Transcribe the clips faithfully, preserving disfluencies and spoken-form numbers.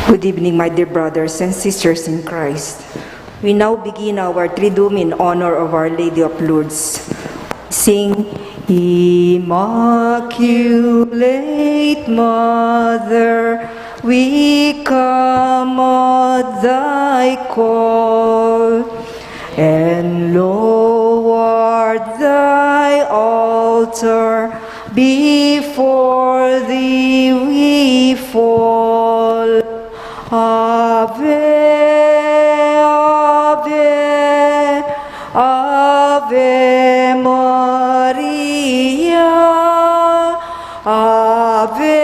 Good evening, my dear brothers and sisters in Christ. We now begin our Triduum in honor of Our Lady of Lourdes. Sing, Immaculate Mother, we come at thy call, and lo, at thy altar before thee we fall. Ave, Ave, Ave Maria. Ave,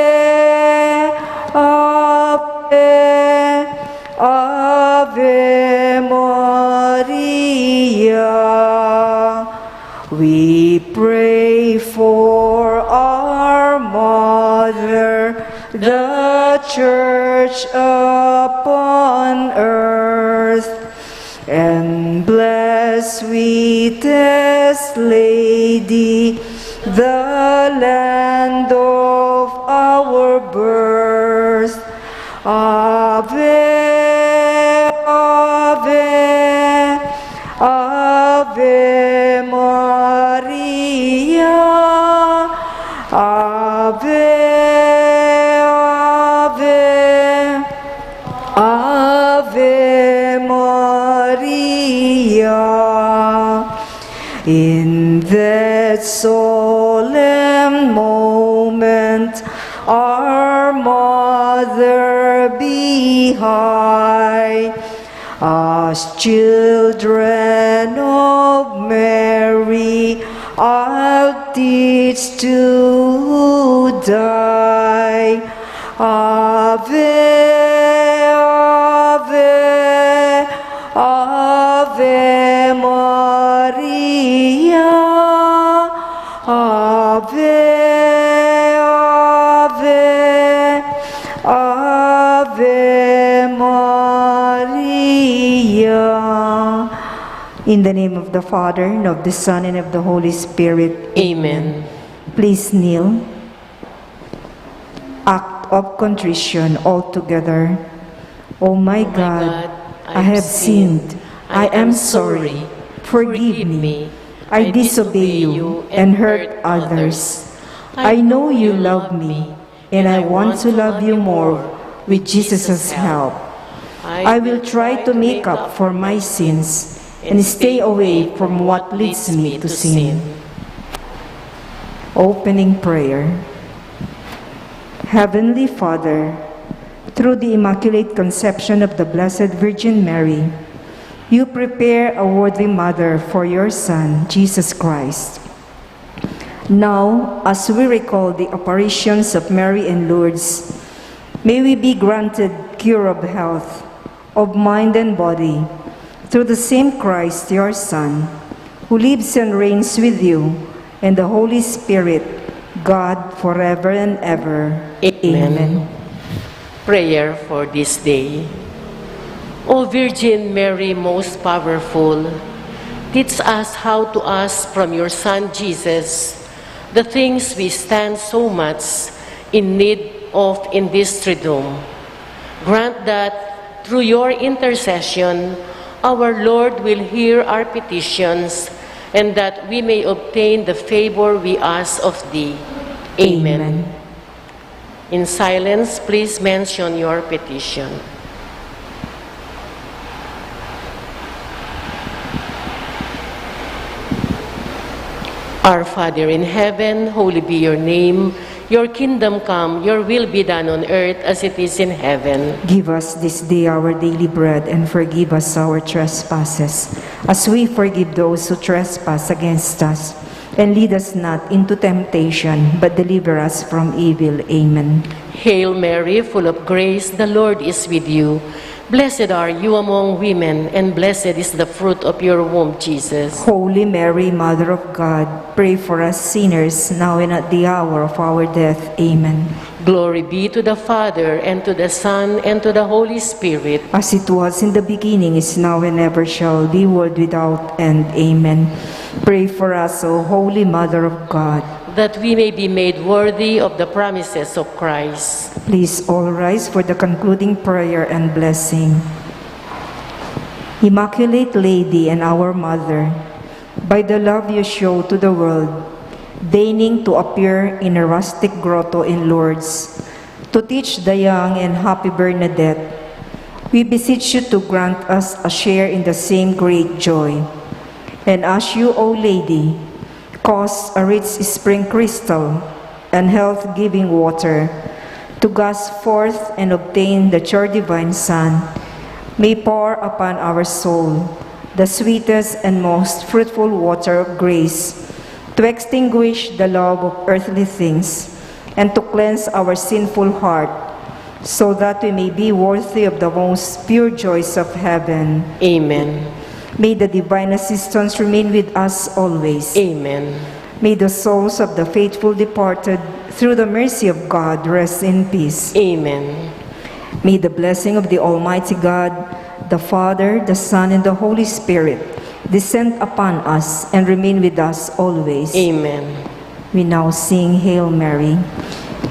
Ave, Ave Maria. We pray for our mother, the church upon earth, and bless, sweetest Lady, the land of our birth. Ave, Ave, Ave Maria. Ave, Ave, Ave Maria. In that solemn moment, our Mother be high, as children of Mary, I'll teach to die. Ave, Ave, Ave Maria. Ave, Ave, Ave Maria. In the name of the Father, and of the Son, and of the Holy Spirit. Amen. Please kneel. Act of contrition all together. O my God, I have sinned. I am sorry. Forgive me. I disobey you and hurt others. I know you love me, and I want to love you more with Jesus' help. I will try to make up for my sins and stay away from what leads me to sin. Opening prayer. Heavenly Father, through the Immaculate Conception of the Blessed Virgin Mary, you prepare a worthy mother for your Son, Jesus Christ. Now, as we recall the apparitions of Mary and Lourdes, may we be granted cure of health, of mind and body, through the same Christ, your Son, who lives and reigns with you and the Holy Spirit, God, forever and ever. Amen. Amen. Prayer for this day. O Virgin Mary, most powerful, teach us how to ask from your Son Jesus the things we stand so much in need of in this Triduum. Grant that through your intercession, our Lord will hear our petitions and that we may obtain the favor we ask of thee. Amen. Amen. In silence, please mention your petition. Our Father in heaven, holy be your name. Your kingdom come, your will be done on earth as it is in heaven. Give us this day our daily bread, and forgive us our trespasses, as we forgive those who trespass against us. And lead us not into temptation, but deliver us from evil. Amen. Hail Mary, full of grace, the Lord is with you. Blessed are you among women, and blessed is the fruit of your womb, Jesus. Holy Mary, Mother of God, pray for us sinners, now and at the hour of our death. Amen. Glory be to the Father, and to the Son, and to the Holy Spirit. As it was in the beginning, is now, and ever shall be, world without end. Amen. Pray for us, O Holy Mother of God. That we may be made worthy of the promises of Christ. Please all rise for the concluding prayer and blessing. Immaculate Lady and our Mother, by the love you show to the world, deigning to appear in a rustic grotto in Lourdes, to teach the young and happy Bernadette, we beseech you to grant us a share in the same great joy. And as you, O Lady, cause a rich spring crystal and health-giving water to gush forth and obtain the pure divine Son, may pour upon our soul the sweetest and most fruitful water of grace, to extinguish the love of earthly things, and to cleanse our sinful heart, so that we may be worthy of the most pure joys of heaven. Amen. May the divine assistance remain with us always. Amen. May the souls of the faithful departed, through the mercy of God, rest in peace. Amen. May the blessing of the Almighty God, the Father, the Son, and the Holy Spirit, descend upon us and remain with us always. Amen. We now sing Hail Mary.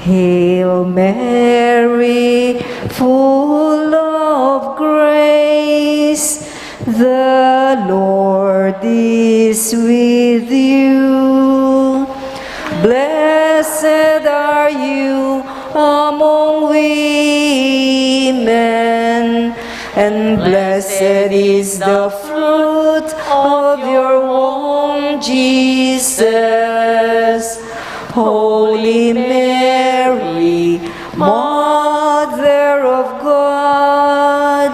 Hail Mary, full of grace, the Lord is with you. Blessed are you among women, and blessed is the fruit of your womb, Jesus. Holy Mary, Mother of God,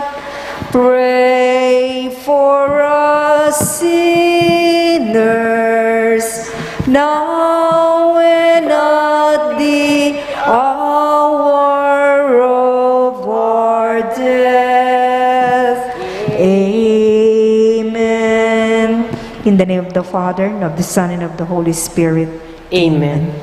pray for us sinners, now and at the hour of our death. Amen. In the name of the Father, and of the Son, and of the Holy Spirit. Amen.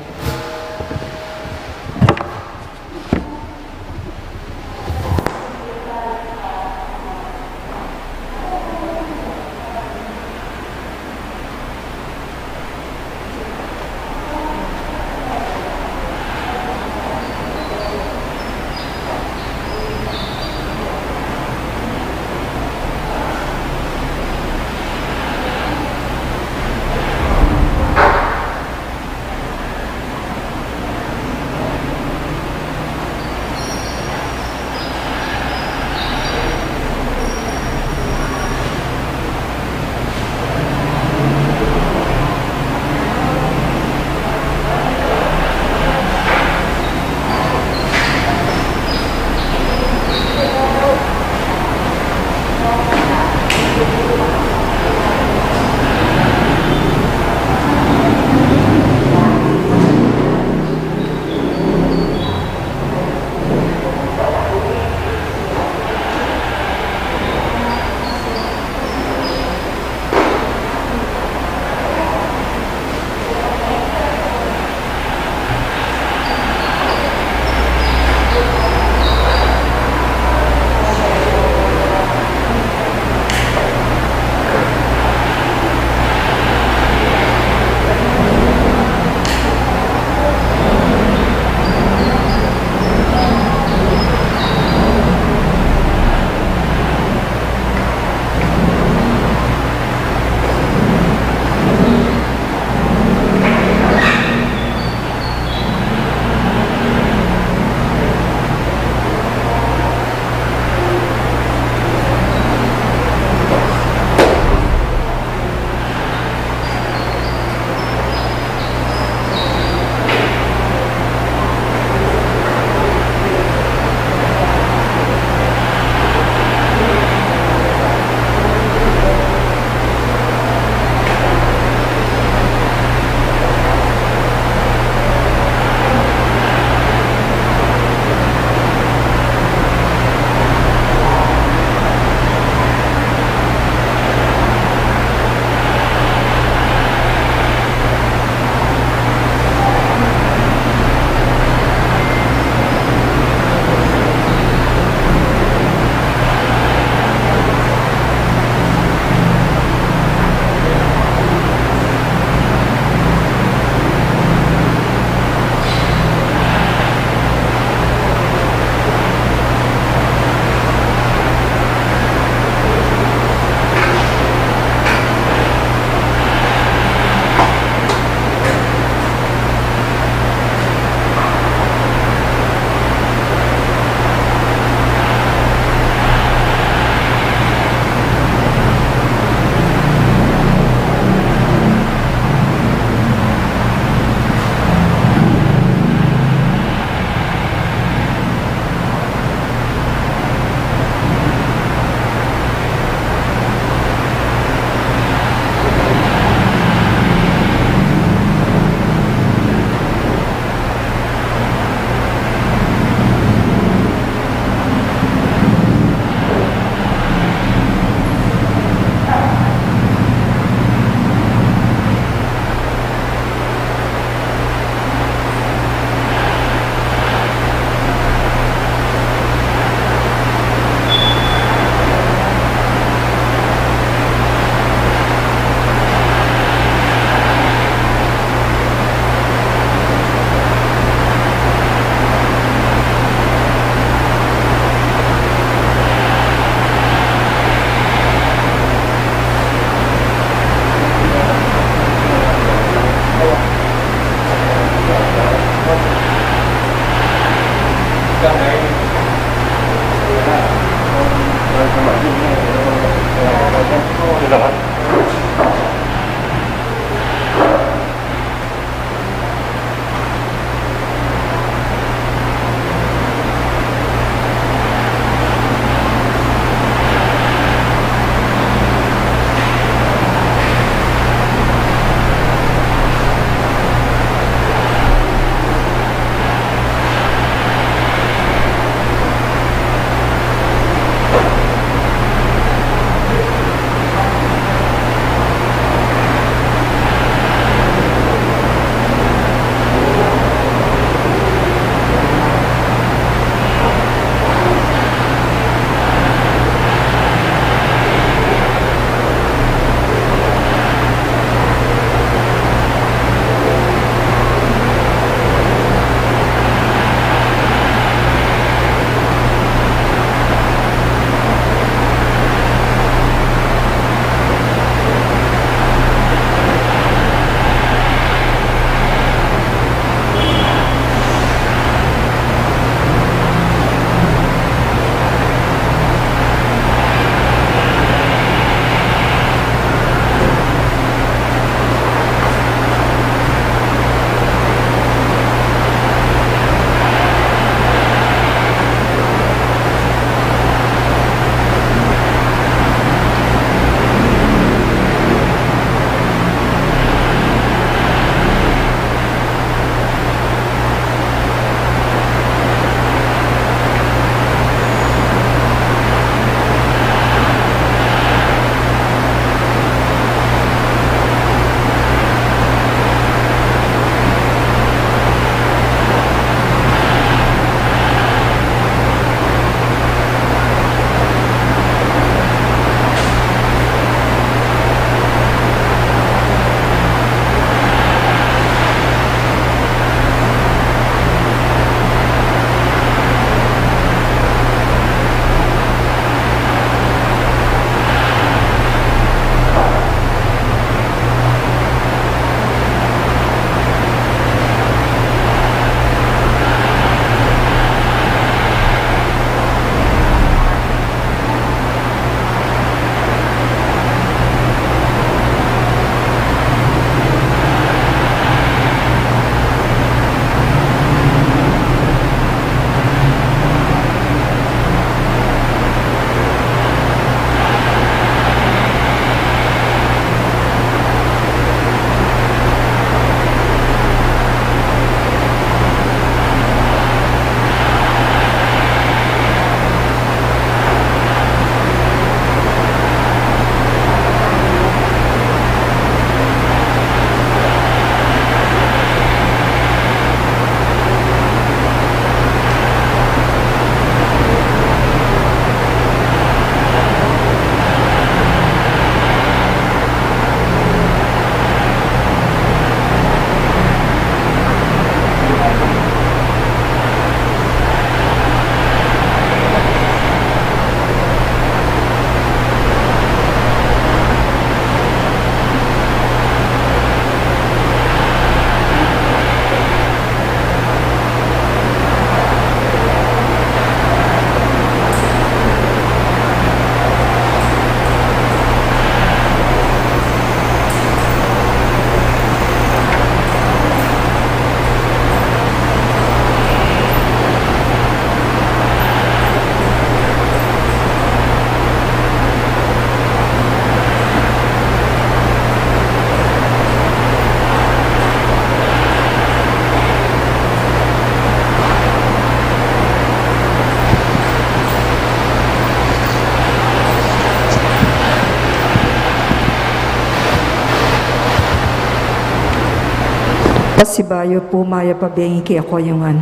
Pasibayu pu, mayap a bengi kekoyu ngan.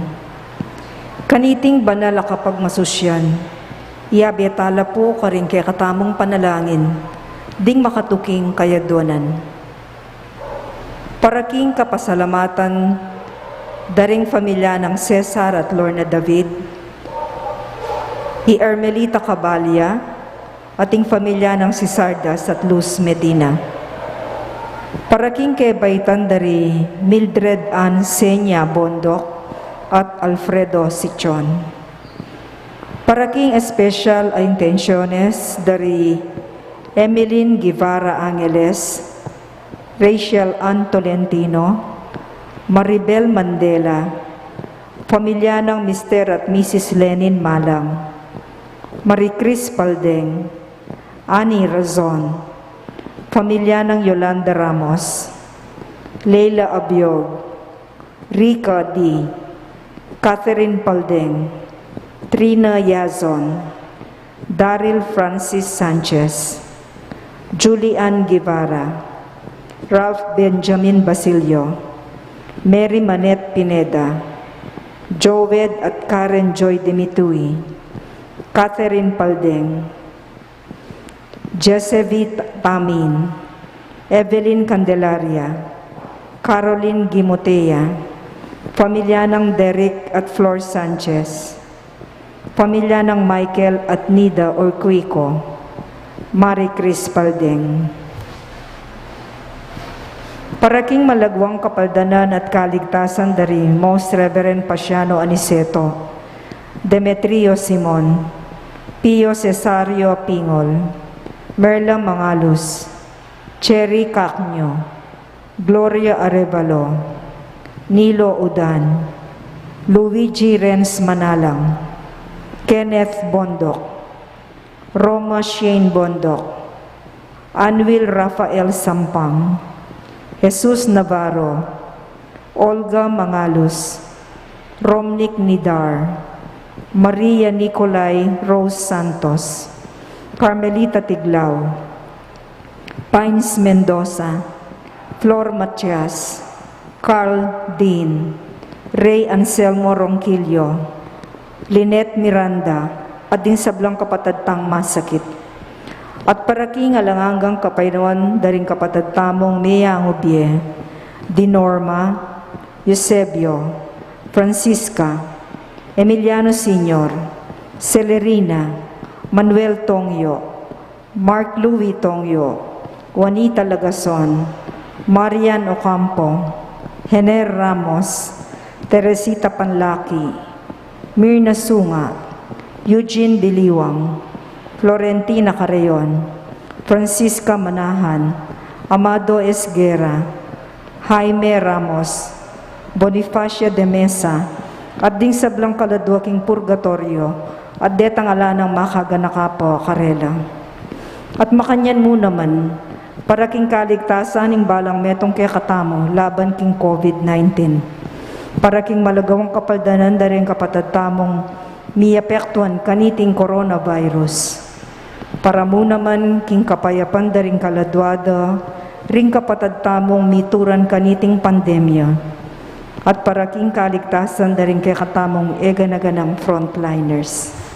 Kaniting banal a kapagmasusyan, iyabe tala pu karing kekatamung panalangin ding makatuking kayadwanan. Para king kapasalamatan da ring pamilya nang Cesar at Lorna David, i Ermelita Cabalia, at ing pamilya nang Cisardas at Luz Medina. Para king kebaitan da ri Mildred Ann Senia Bondoc at Alfredo Sichon. Para king espesyal a intensyones da ri Emeline Guevara Angeles, Rachel Ann Tolentino, Maribel Mandela, pamilya nang Mister at Missus Lenin Malang, Marie Chris Paldeng, Annie Razon, pamilya nang Yolanda Ramos, Leila Abiog, Rica D, Catherine Paldeng, Trina Yazon, Daryl Francis Sanchez, Julian Guevara, Ralph Benjamin Basilio, Mary Manette Pineda, Joed at Karen Joy Dimitui, Catherine Paldeng, Jesse V Tamin, Evelyn Candelaria, Caroline Gimotea, pamilya nang Derek at Flor Sanchez, pamilya nang Michael at Nida Orquico, Marie Chris Paldeng. Para king malagwang kapaldanan at kaligtasan da ri Most Reverend Pasiano Aniceto, Demetrio Simon, Pio Cesario Pingol, Merla Mangalus, Cherry Cacño, Gloria Arevalo, Nilo Udan, Luigi Renz Manalang, Kenneth Bondoc, Roma Shane Bondoc, Anwil Rafael Sampang, Jesus Navarro, Olga Mangalus, Romnick Nidar, Maria Nicolai Rose Santos, Carmelita Tiglao, Pines Mendoza, Flor Matias, Carl Dean, Rey Anselmo Ronquillo, Lynette Miranda, at ding sablang kapatad tang masakit. At para king alang anggang kapaynawan da ring kapatad tamung miyangubie, di Norma, Eusebio, Francisca, Emiliano Senior, Celerina, Manuel Tongyo, Mark Louis Tongyo, Juanita Lagason, Marian Ocampo, Hener Ramos, Teresita Panlaki, Mirna Sunga, Eugene Diliwang, Florentina Carreon, Francisca Manahan, Amado Esguerra, Jaime Ramos, Bonifacia de Mesa, at ding sablang kaladua king purgatoryo, at detang ala nang makaganaka pu karela. At makanyan mu naman, para king kaligtasan ning balang metung kekatamu laban king COVID nineteen, para king malagwang kapaldanan da ring kapatad tamung miapektuan kaniting coronavirus. Para mu naman king kapayapan da ring kaladua da ring kapatad tamung mituran kaniting pandemya, at para king kaligtasan da ring kekatamung egana-ganang frontliners.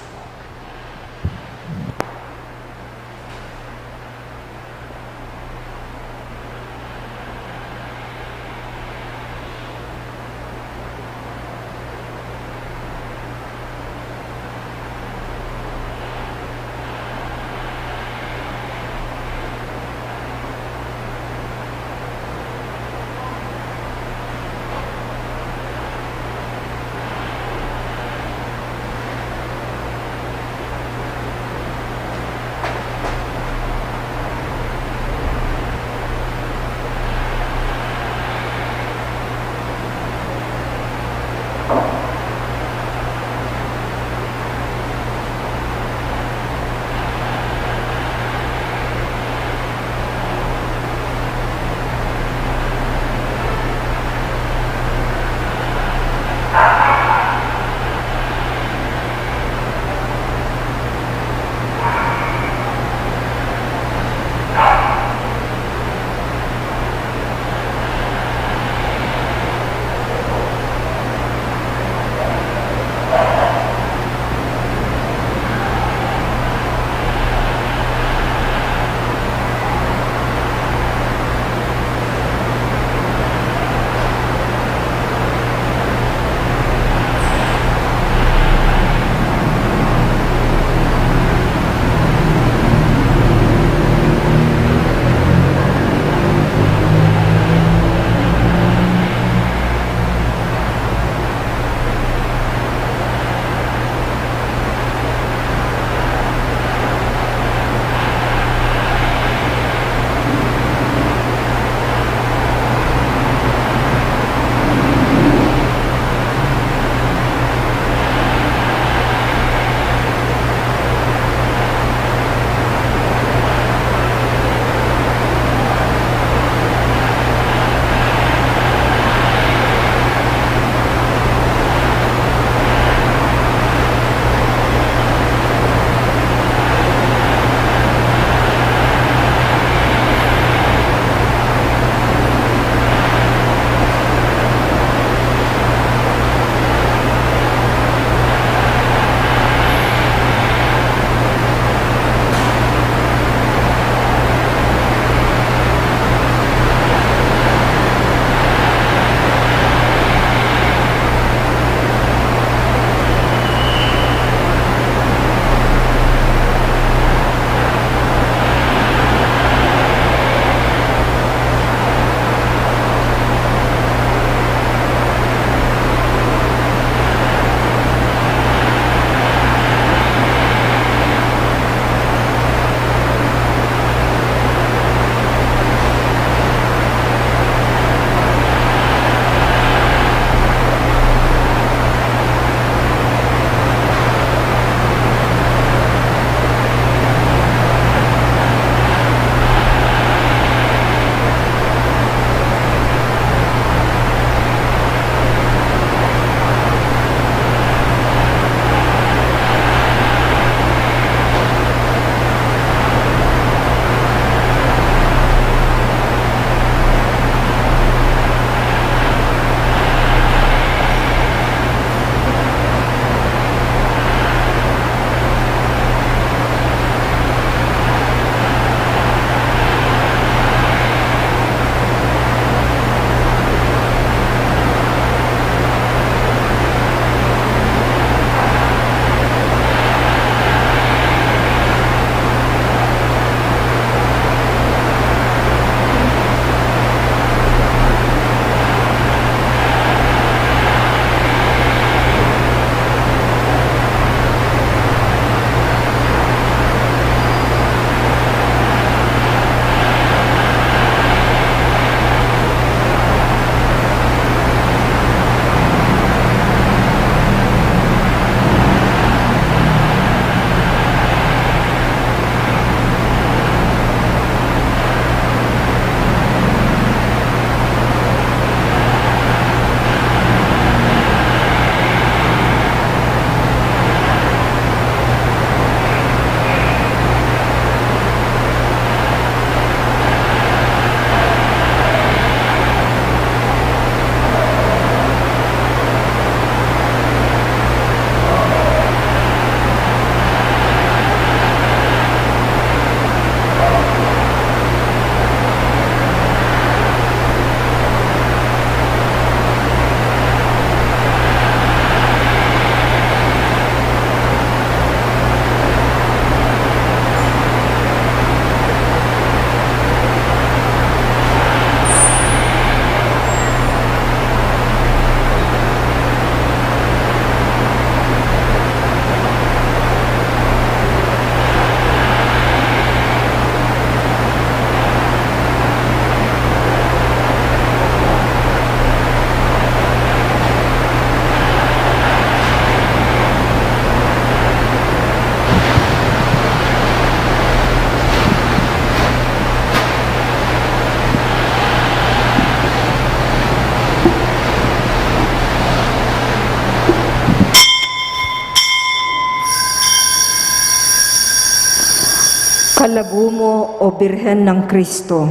Kalagu mu, o Birhen nang Kristo,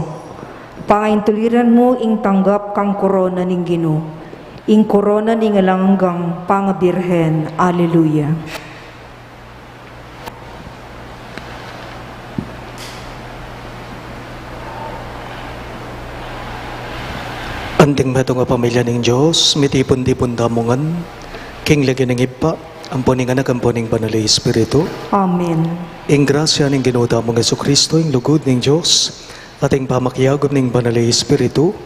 pangaintuliran mu ing tanggap kang korona ning Ginu, ing korona ning alang anggang pangabirhen. Aleluya. Anting metung a pamilya ning Dios, mitipun-tipun tamu ngan king lagyu ning Ibpa, ampo ning Anak, ampo ning Banal a Espiritu. Amen. Ing grasya ning Ginu tamung Jesucristo, ing lugud ning Dios, at ing pamakiagum ning Banal a Espiritu,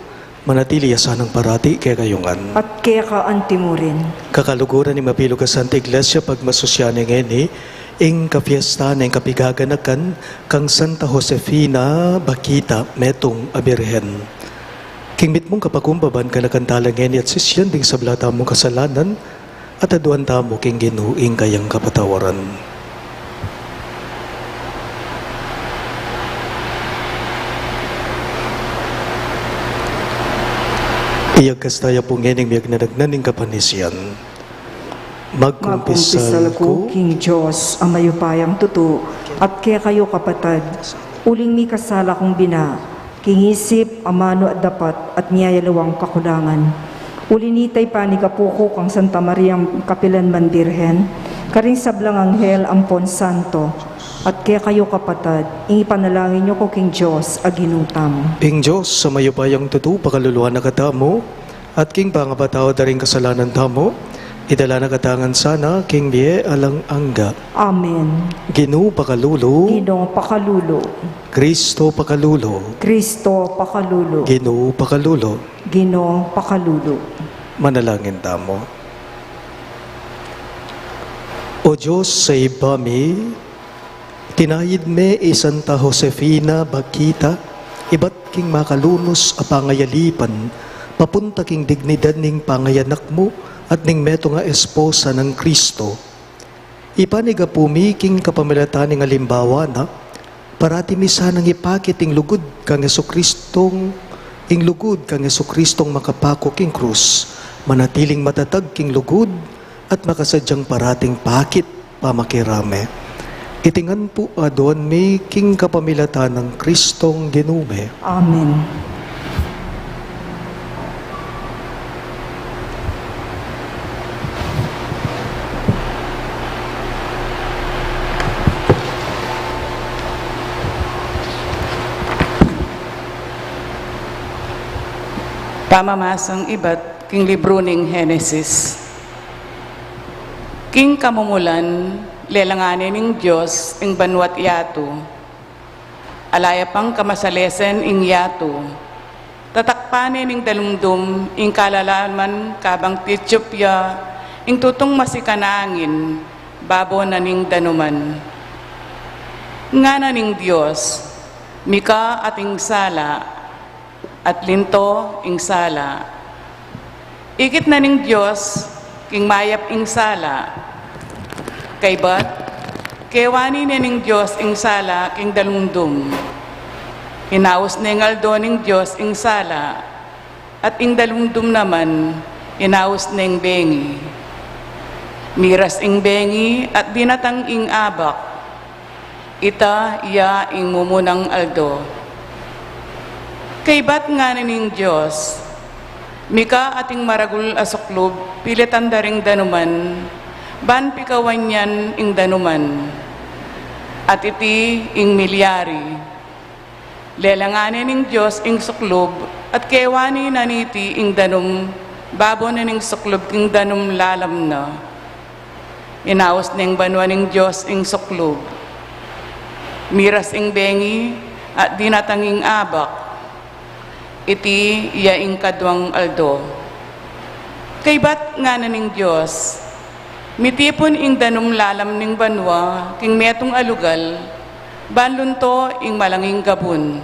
manatili ya sanang parati kekayu ngan. At keka antimurin. Kakaluguran ning mabilug a Santa Iglesia, pagmasusyan ne ngeni ing kapiestan ning kapigaganakan kang Santa Josefina Bakhita, metung a Birhen. King mitmung kapakumbaban, kanakan tala ngeni at sisian ding sabla tamung kasalanan, at aduan tamu king Ginu ing kayang kapatawaran. Iyagkas taya pu ngening miyagnanagnan ning kapanisian. Magkumpisal ku king Dios a mayupayang tutu, at kekayu kapatad, uling mikasala kung bina, king isip, amanu at dapat, at miyayaliwang kakulangan. Uli nita, ipanigapu ku kang Santa Mariang kapilan man Birhen, karing sablang anghel ampon santo, at kekayu kapatad, ing ipanalangin yu ku king Dios a Ginu tamu. Ing Dios a mayupayang tutu pakaluluan na katamu, at king pangapatawad da ring kasalanan tamu, idala na katamu ngan sana king bie alang angga. Amen. Ginu pakalulu. Ginu pakalulu. Kristo pakalulu. Kristo pakalulu. Ginu pakalulu. Ginu pakalulu. Manalangin tamu. O Dios a Ibpa mi, tinayid me i Santa Josefina Bakhita ibat king makalunus a pangayalipan papunta king dignidad ning pangayanak mu at ning metung a esposa nang Kristo. Ipanigapu mi king kapamilatan ning alimbawa na, parati mi sanang ipakit ing lugud kang Jesucristong, ing lugud kang Jesucristong makapaku king krus, manatiling matatag king lugud at makasadyang parating pakit pamakirame. Iti ngan pu aduan mi king kapamilatan nang Kristong Ginu mi. Amen. Pamamasang ibat king libru ning Henesis. King kamumulan, lelangan ne ning Dios ing banua't yatu. Ala ya pang kamasalesen ing yatu, tatakpan ne ning dalumdum ing kalalaman kabang titsup ya ing tutung masikan a angin babo na ning danuman. Ngana ning Dios, mika ating sala, at linto ing sala. Ikit na ning Dios king mayap ing sala. Kaybat, kewani ne ning Dios ing sala king dalumdum. Inaus neng aldo ning Dios ing sala, at ing dalumdum naman inaus neng bengi. Miras ing bengi at dinatang ing abak. Ita ya ing mumunang aldo. Kaybat ngana ning Dios, mika ating maragul a suklub pilitan da ring danuman, ban pikawan yan ing danuman. At iti ing milyari. Lelangan ne ning Dios ing suklub, at kewani na niti ing danum babo na ning suklub king danum lalam na. Inaus neng banua ning Dios ing suklub. Miras ing bengi, at dinatang ing abak. Iti ya ing kaduang aldo. Kaybat ngana ning Dios, mitipun ing danum lalam ning banua king metung a lugal, ban lunto ing malanging gabun.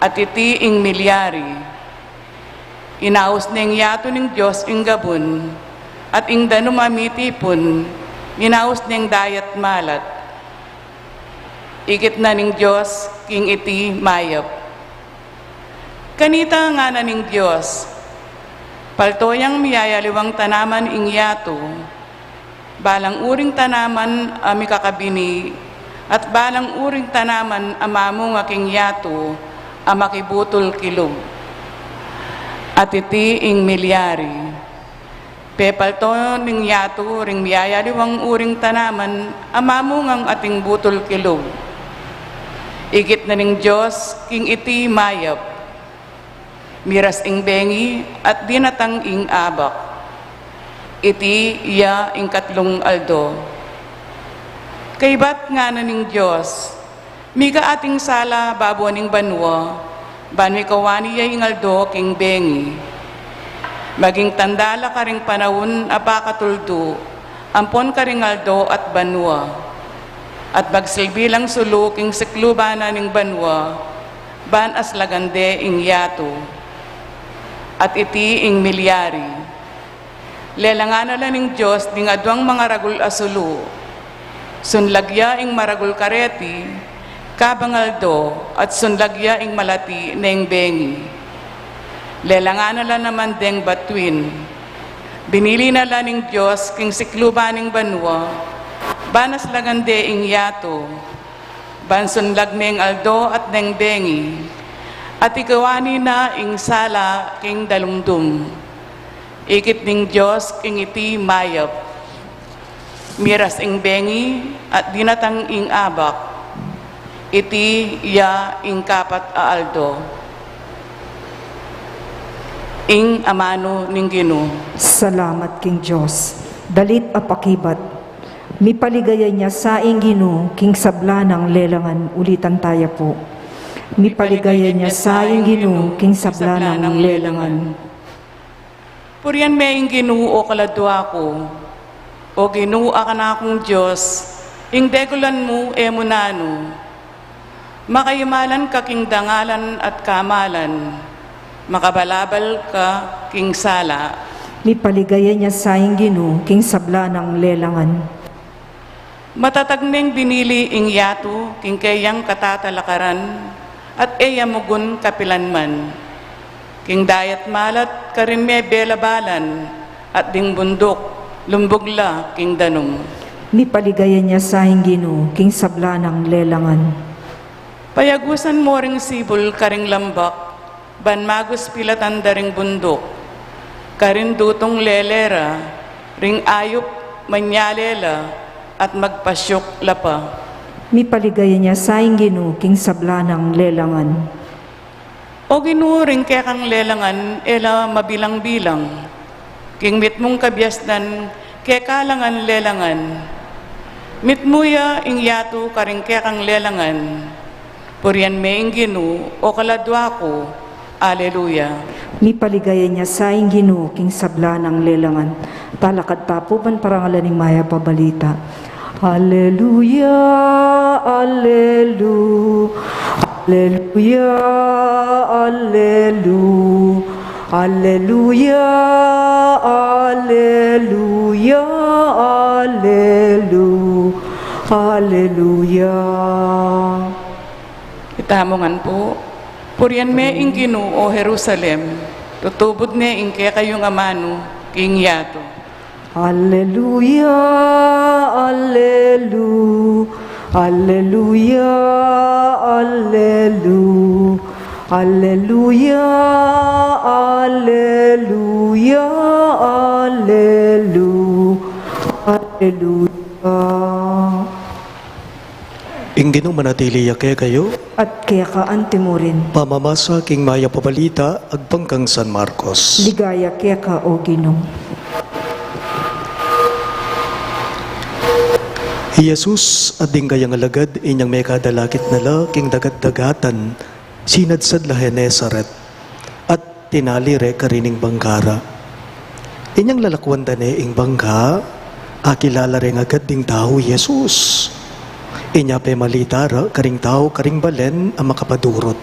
At iti ing milyari. Inaus neng yatu ning Dios ing gabun, at ing danum a mitipun, inaus neng dayat malat. Ikit na ning Dios king iti mayap. Kanita ngana ning Dios, palto yang miyayaliwang tanaman ing yatu, balang uring tanaman a mikakabini, At balang uring tanaman a mamunga king yatu a makibutul kilub. At iti ing milyari. Pepalto ning yatu ring miyayaliwang uring tanaman a mamungang ating butul kilub. Ikit na ning Dios king iti mayap. Miras ing bengi at dinatang ing abak. Iti ya ing katlung aldo. Kaybat ngana ning Dios, mika ating sala babo ning banua, ban mikawani ya ing aldo king bengi. Maging tanda la karing panaun a pakatuldu, ampon karing aldo at banua. At magsilbi lang sulu king sikluban na ning banua, ban aslagan de ing yatu. At iti ing milyari. Lelangan na la ning Dios ding aduang mangaragul a sulu. Sunlag ya ing maragul kareti, kabang aldo, at sunlag ya ing malati neng bengi. Lelangan na la naman deng batuin. Binili na la ning Dios king sikluban ning banua, ban aslagan de ing yatu. Ban sunlag neng aldo at neng bengi, at ikawani na ing sala king dalumdum. Ikit ning Dios king iti mayap. Miras ing bengi at dinatang ing abak. Iti ya ing kapat a aldo. Ing amanu ning Ginu. Salamat king Dios. Dalit a pakibat. Mipaligaya nya sa ing Ginu king sabla nang lelangan. Ulitan taya pu. Mipaligaya nya sa ing Ginu king sabla nang lelangan. Purian me ing Ginu, o kaladua ku. O Ginu a kanakung Dios, ing degulan mu e mu nanu. Makaimalan ka king dangalan at kamalan, makabalabal ka king sala. Mipaligaya nya sa ing Ginu king sabla nang lelangan. Matatag neng binili ing yatu king keyang katatalakaran, at e ya mugun kapilan man. King dayat malat karin me belabalan, at ding bunduk lumbug la king danum. Mipaligaya nya sa ing Ginu king sabla nang lelangan. Payagusan mo ring sibul karing lambak, ban maguspilatan da ring bunduk, karin dutung lele ra, ring ayup manyale la, at magpasyuk la pa. Mipaligaya nya sa ing Ginu king sabla nang lelangan. O Ginu, ring kekang lelangan e la mabilang-bilang. King mitmung kabiasnan keka la ngan lelangan. Mitmu ya ing yatu karing kekang lelangan. Purian me ing Ginu, o kaladua ku. Aleluya. Mipaligaya nya sa ing Ginu king sabla nang lelangan. Talakad ta pu ban parangalan ing mayap a balita. Aleluya, alelu-, aleluya, alelu-, aleluya, aleluya, alelu-, aleluya. Itamu ngan pu. Purian me ing Ginu, o Jerusalem, tutubud ne ing kekayung amanu king yatu. Aleluya, alelu-, aleluya, alelu-, aleluya, aleluya, alelu-, aleluya. Ing Ginu manatili ya kekayu. At keka anti mu rin. Pamamasa king mayap a balita agpang kang San Marcos. Ligaya keka, o Ginu. I Jesus at ding kayang alagad inyang mekadalakit na la king dagat-dagatan, sinadsad la Genesaret. At tinali re karin ing bangka ra. Inyang lalakwan da ne ing bangka, akilala reng agad ding tau i Jesus. Inya pemalita ra karing tau karing balen a makapadurut.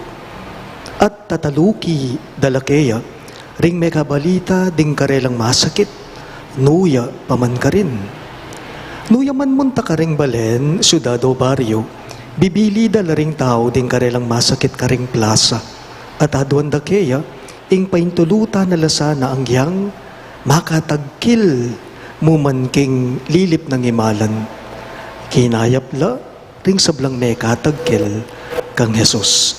At tataluki da la keya ring mekabalita ding karelang masakit, nu ya pa man karin. Nu ya man munta karing balen, syudad o baryo, bibili da la ring tau ding karelang masakit karing plasa. At aduan da keya, ing paintulutan na la sana angyang makatagkil mu man king lilip nang imalan. Kinayap la, ding sablang mekatagkil kang Jesus.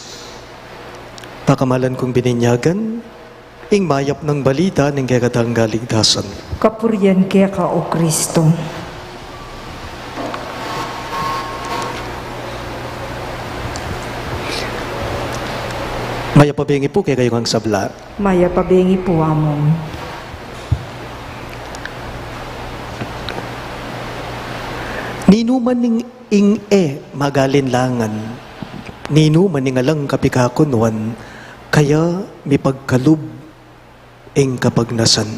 Pakamalan kung bininyagan ing mayap nang balita ning kekatang kaligtasan. Kapurian keka, O Kristo. Mayap a bengi pu kekayu ngan sabla. Mayap a bengi pu, Among. Ninuman ing, ing e magalinlangan, ninuman ing alang kapikakunuan, kaya mipagkalub ing kapagnasan.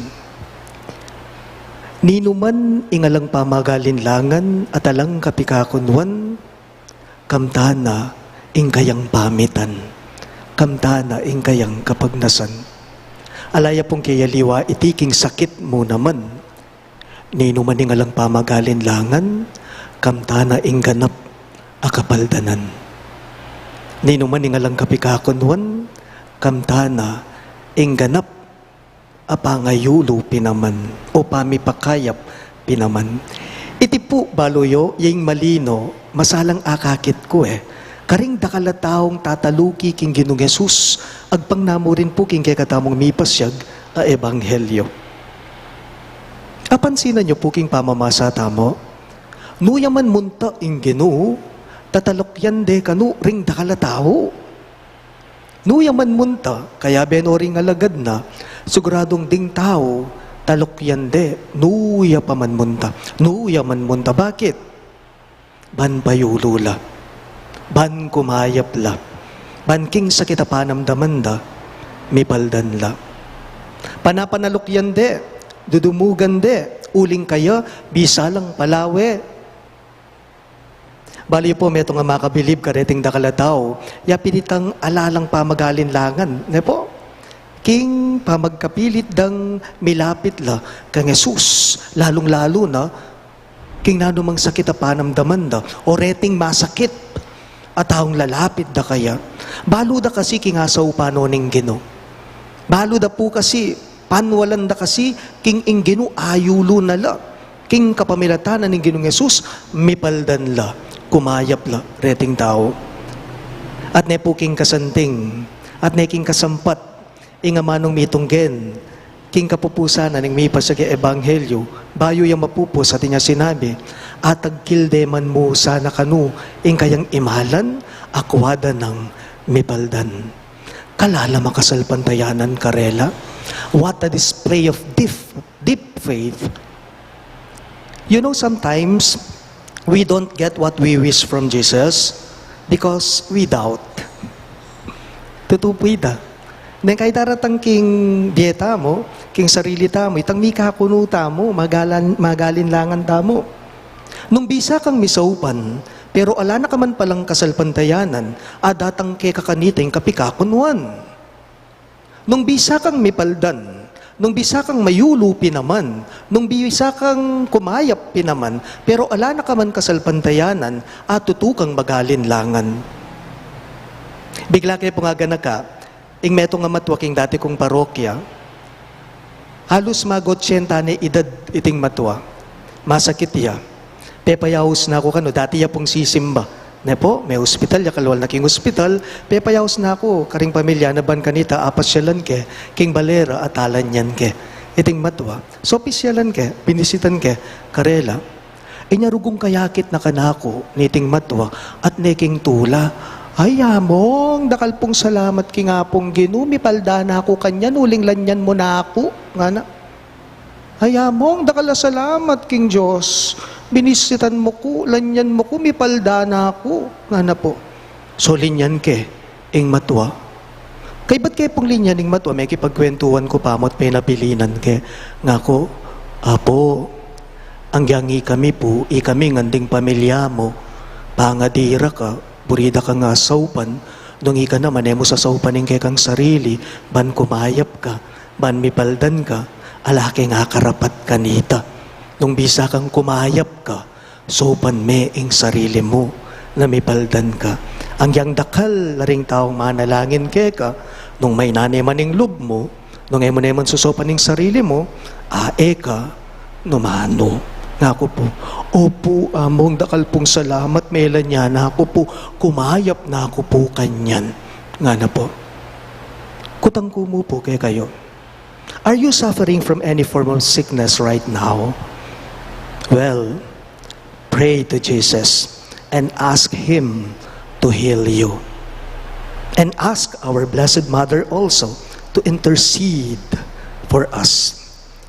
Ninuman ing alang pamagalinlangan at alang kapikakunuan, kamtana ing kayang pamitan, kamtana ing kayang kapagnasan. Ala ya pung keyaliwa iti king sakit mu naman. Ninuman ing alang pamagalinlangan, kamtana ing ganap a kapaldanan. Ninuman ing alang kapikakunuan, kamtana ing ganap a pangayulu pin naman o pamipakayap pin naman. Iti pu balu yu, ya ing malino, masalang akakit ku e. Karing dakal a taung tataluki king Ginung Jesus, agpang namu rin pu king kekatamung mipasyag a ebanghelyo. Apansinan yu pu king pamamasa tamu, nu ya man munta ing Ginu, tatalukyan de kanu ring dakal a tau. Nu ya man munta, kayabe no ring alagad na, siguradung ding tau, talukyan de, nu ya pa man munta, nu ya man munta. Bakit? Ban payulu la, ban kumayap la, ban king sakit a panamdaman da, mipaldan la. Panapanalukyan de, dudumugan de, uling kaya, bisa lang palawe. Bali pu, metung a makabilib kareting dakal a tau, ya pin itang ala lang pamagalinlangan, ne pu? King pamagkapilit dang milapit la kang Jesus, lalung-lalu na king nanumang sakit a panamdaman da, o reting masakit a taung lalapit da kaya. Balu da kasi king asaupan no ning Ginu. Balu da pu kasi, panwalan da kasi, king ing Ginu ayulu na la. King kapamilatan na ning Ginung Jesus, mipaldan la, kumayap la reting tau. At ne pu king kasanting, at ne king kasampat, ing amanung mitunggen king kapupusan na ning mipasyag a ebanghelyo, bayu ya mapupus, atin ya sinabi, atagkil de man mu sana kanu ing kayang imalan, akwa da nang mipaldan. Kalalam a kasalpantayanan karela. What a display of deep, deep faith. You know, sometimes, we don't get what we wish from Jesus because we doubt. Tutu pu ita. Neng kaya daratang king bie tamu, king sarili tamu, itang mikakunu tamu, magalan-, magalinlangan tamu. Nung bisa kang misaupan, pero ala na ka man palang kasalpantayanan, a datang keka kanita ing kapikakunuan. Nung bisa kang mipaldan, nung bisa kang mayulu pin naman, nung bisa kang kumayap pin naman, pero ala na ka man kasalpantayanan, a tutu kang magalinlangan. Bigla ke pung aganaka, ing metung a matwa king dati kung parokya, halus mag-otsenta ne idad iting matwa. Masakit ya. Pepayaus na ku kanu, dati ya pung sisimba. Ne pu, me-ospital ya, kalwal na king ospital, pepayaus na ku karing pamilya na ban kanita apasyalan ke king bale ra at alanyan ke iting matwa. So, pisyalan ke, binisitan ke karela. Inya rugung kayakit na kanaku niting matwa at ne king tula, "Ay, Among, dakal pung salamat king Apung Ginu, mipalda na ku kanyan uling lanyan mu na ku," ngana. "Ay, Among, dakal a salamat king Dios, binisitan mu ku, lanyan mu ku, mipalda na ku," ngana pu. So, linyan ke ing matwa. Kaybat ke pung linyan ing matwa, mekipagkwentuan ku pa mu at penabilinan ke, ngaku, "Apu, anggiyang ikami pu, ikami ngan ding pamilya mu, pangadi ra ka, buri da kang asaupan, nung ika naman e mu sasaupan ing kekang sarili, ban kumayap ka, ban mipaldan ka, ala keng akarapat kanita. Nung bisa kang kumayap ka, saupan me ing sarili mu na mipaldan ka. Anggiyang dakal la ring taung manalangin keka, nung maina ne man ing lub mu, nung e mu ne man sasaupan ing sarili mu, a e ka numanu." Naku pu. Opu, Among, dakal pung salamat, mela nya, naku pu, kumayap na ku pu kanyan. Ngana pu. Kutang ku mu pu kekayu. Are you suffering from any form of sickness right now? Well, pray to Jesus and ask Him to heal you. And ask our Blessed Mother also to intercede for us.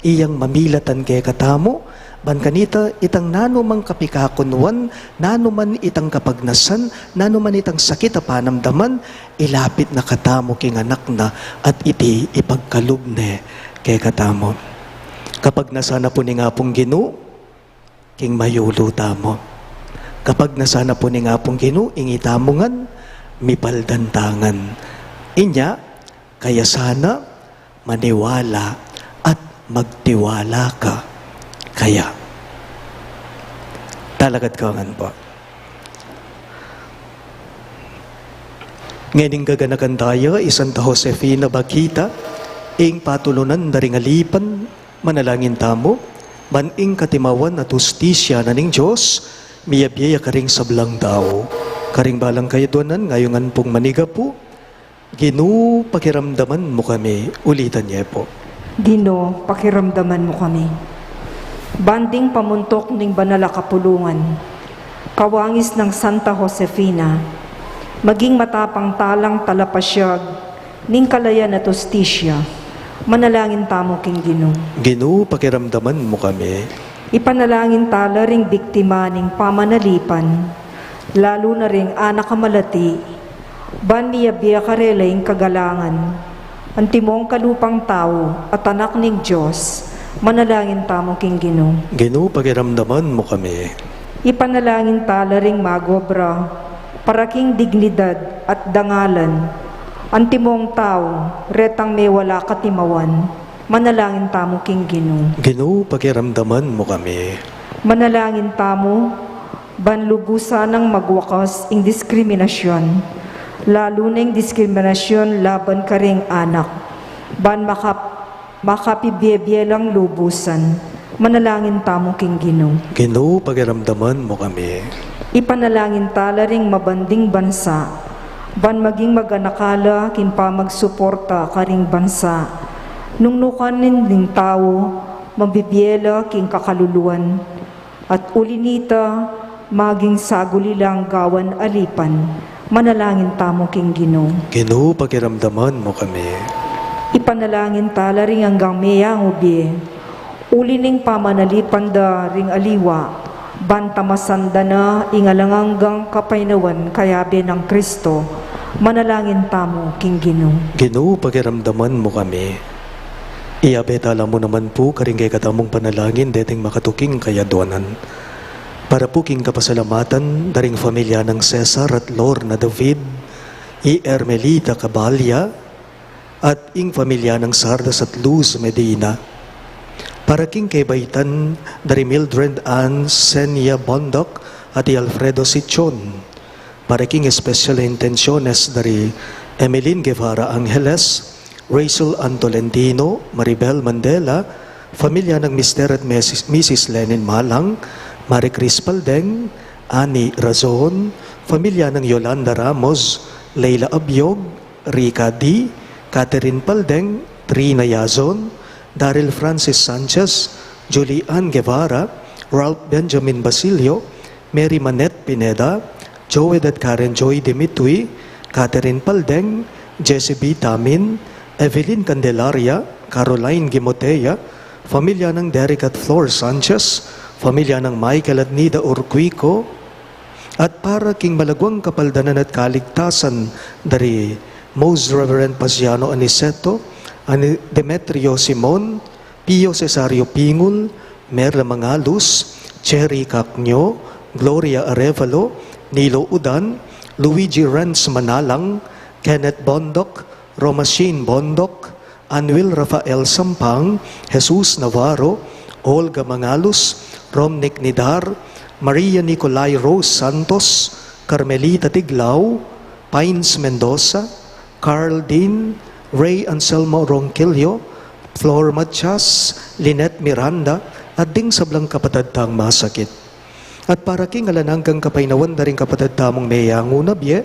Iyang mamilatan kekatamu, ban kanita itang nanu mang kapikakunwan, nanu man itang kapagnasan, nanu man itang sakit a panamdaman, ilapit na katamu king anak na, at iti ipagkalub ne kekatamu. Kapagnasan na pu ning Apung Ginu, king mayulu tamu. Kapagnasan na pu ning Apung Ginu, ing itamu ngan, mipaldan ta ngan. Inya, kaya sana, maniwala at magtiwala ka kaya. Talakad ka ngan pu. Ngening gaganakan taya i Santa Josefina Bakhita, ing patulunan da ring alipan, manalangin tamu, ban ing katimawan at hustisya na ning Dios, miyabie ya karing sablang tau. Karing balang kayadwanan, ngayungan pung manigapu, Ginu, pakiramdaman mu kami. Ulitan ye pu. Ginu, pakiramdaman mu kami. Ban ding pamuntuk ning banal a kapulungan, kawangis nang Santa Josefina, maging matapang talang talapasyag ning kalayan at hustisya. Manalangin tamu king Ginu. Ginu, pakiramdaman mu kami. Ipanalangin tala ring biktima ning pamanalipan, lalu na ring anak a malati, ban miyabie karela ing kagalangan. Antimong kalupang tau at anak ning Dios, manalangin tamu king Ginu. Ginu, pakiramdaman mu kami. Ipanalangin tala ring magobra para king dignidad at dangalan. Antimong tau, retang mewala katimawan, manalangin tamu king Ginu. Ginu, pakiramdaman mu kami. Manalangin tamu, ban lubusan nang magwakas ing diskriminasyon, lalu na ing diskriminasyon laban karing anak, ban makap-, makapibie-bie lang lubusan. Manalangin tamu king Ginu. Ginu, pakiramdaman mu kami. Ipanalangin tala ring mabanding bansa, ban maging maganaka la king pamagsuporta karing bansa. Nung nukarin ding tau, mabibie la king kakaluluan, at uli nita, maging saguli lang gawan alipan. Manalangin tamu king Ginu. Ginu, pakiramdaman mu kami. Ipanalangin tala ring anggang meyangu bie, uli ning pamanalipan da ring aliwa, ban tamasan da na ing alang anggang kapaynawan kayabe nang Kristo. Manalangin tamu king Ginu. Ginu, pakiramdaman mu kami. Iyabe tala mu naman pu karing kekatamung panalangin deting makatuking kayadwanan. Para pu king kapasalamatan da ring familia nang Cesar at Lorna David, i Ermelita Cabalia, at ing familia nang Sardas at Luz Medina. Para king kebaitan da ri Mildred Ann Senia Bondoc at i Alfredo Sichon. Para king espesyal a intensyones da ri Emeline Guevara Angeles, Rachel Ann Tolentino, Maribel Mandela, familia nang Mister at Misis Lenin Malang, Marie Chris Paldeng, Annie Razon, familia nang Yolanda Ramos, Leila Abiog, Rica D, Catherine Paldeng, Trina Yazon, Daryl Francis Sanchez, Julie Ann Guevara, Ralph Benjamin Basilio, Mary Manette Pineda, Joed at Karen Joy Dimitui, Catherine Paldeng, Jessie B Tamin, Evelyn Candelaria, Caroline Gimotea, familia nang Derek at Flor Sanchez, familia nang Michael at Nida Urquico, at para king malaguang kapaldanan at kaligtasan da ri Most Reverend Pasiano Aniceto, Ani-, Demetrio Simon, Pio Cesario Pingul, Merla Mangalus, Cherry Cacño, Gloria Arevalo, Nilo Udan, Luigi Renz Manalang, Kenneth Bondoc, Roma Sheen Bondoc, Anwil Rafael Sampang, Jesus Navarro, Olga Mangalus, Romnick Nidar, Maria Nicolai Rose Santos, Carmelita Tiglao, Pines Mendoza, Carl Dean, Ray Anselmo Ronquillo, Flor Matias, Lynette Miranda, at ding sablang kapatad tang masakit. At para king alang anggang kapaynawan da ring kapatad tamung meyangu na bie,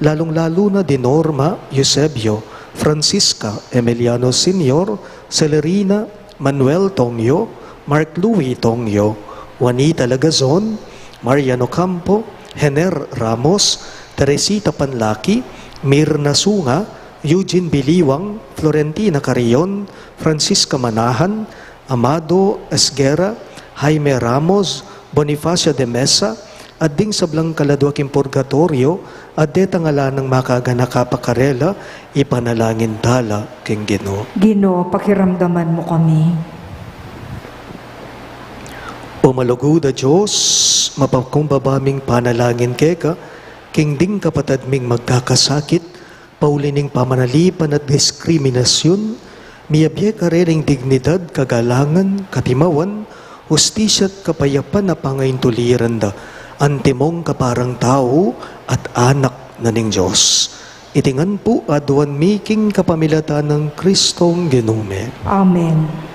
lalung-lalu na di Norma, Eusebio, Francisca, Emiliano Senior, Celerina, Manuel Tongyo, Mark Louis Tongyo, Juanita Lagazon, Marian Ocampo, Hener Ramos, Teresita Panlaki, Mirna Sunga, Eugene Biliwang, Florentina Carrion, Francisca Manahan, Amado Esguerra, Jaime Ramos, Bonifacio de Mesa, at ding sablang kaladua king purgatoryo, at detang ala nang makaganaka pa karela, ipanalangin tala king Ginu. Ginu, pakiramdaman mu kami. O malugud a Dios, mapakumbaba ming panalangin keka, king ding kapatad ming magkakasakit, pauli ning pamanalipan at diskriminasyun, miyabie karela ing dignidad, kagalangan, katimawan, hustisya at kapayapan a pangaintuliran da, antimong kaparang tau at anak na ning Dios. Iti ngan pu aduan mi king kapamilatan nang Kristong Ginu mi. Amen.